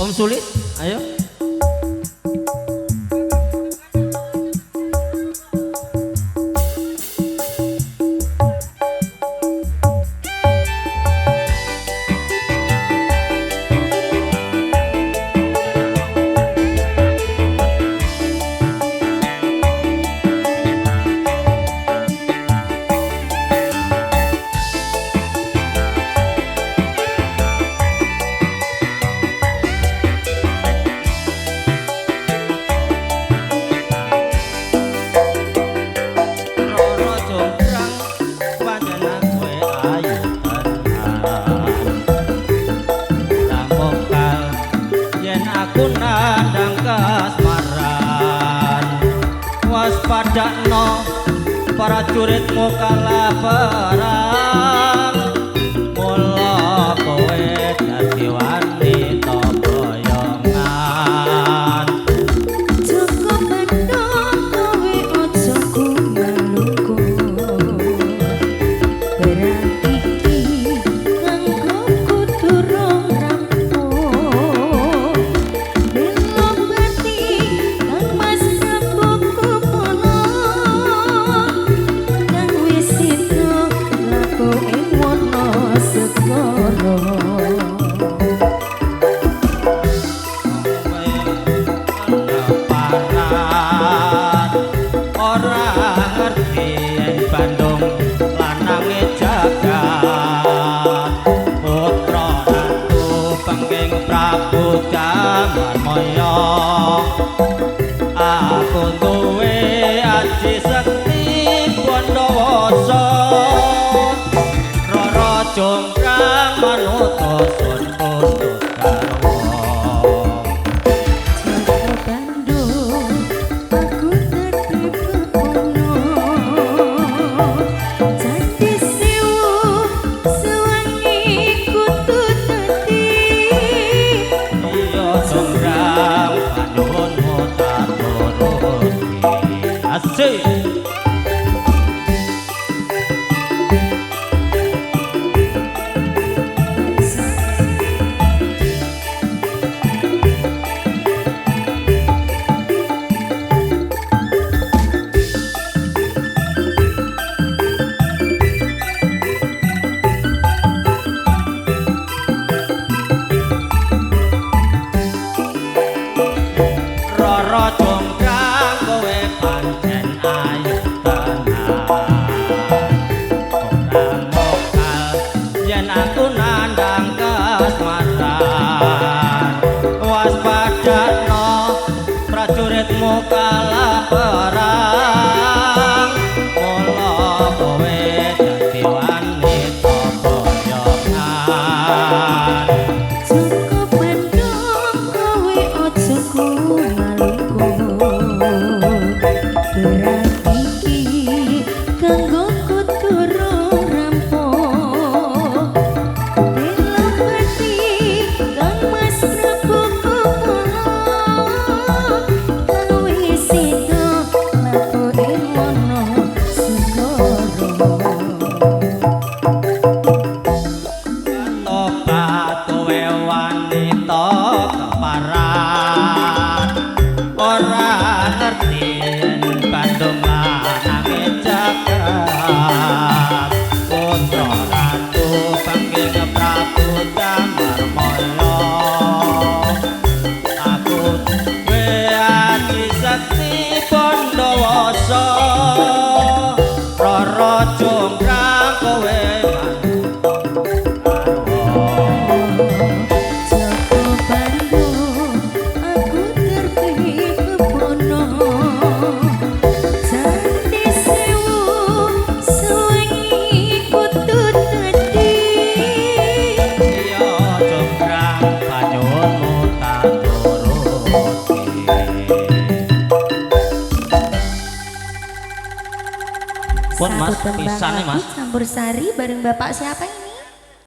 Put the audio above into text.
Om Sulis, ayo. Waspadakno prajuritmu kalah perang, mula kowe dadi wanita boyongan. Joko Bandho kowe aja kumaluku, perang iki kanggo kudu rong rampung. Bela pati kang Mas Prabu Kupono, kang wis sida laku ing wana segara. Parat ora ngerti yen Bandung lanange jagat, putra ratu pengging Prabu Damarmaya. Aku duwe aji sekti Bandhawasa, Rara Jonggrang manut sun pundhut garwa. Joko Bandho aku dadi bepono, Candi Sewu sewangi kudu dadi. Iya Jonggrang panyuwunmu tak turuti. Asik. Rara Jonggrang kowe pancen ayu tenan, ora mokal yen aku nandhang kasmaran. Waspadakno prajuritmu kalah perang, mula kowe dadi wanita boyongan. Joko Bandho kowe aja kumaluku, perang iki kanggo kudu rong rampung. Bela pati kang Mas Prabu Kupono, kang wis sida laku ing wana segara. Tobat kowe wanita keparat, ora ngerti yen Bandung lanange jagat, putra ratu panggil Prabu Damarmaya. Aku duwe aji sekti Bandhawasa, Rara Jonggrang kowe Joko Bandho aku terpilih bepono, Candi Sewu sewangi kudu dadi. Iya Jonggrang panyuwunmu tak turuti. Pun Mas, Satu tembang pisane lagu Mas. campur sari bareng bapak siapa ini?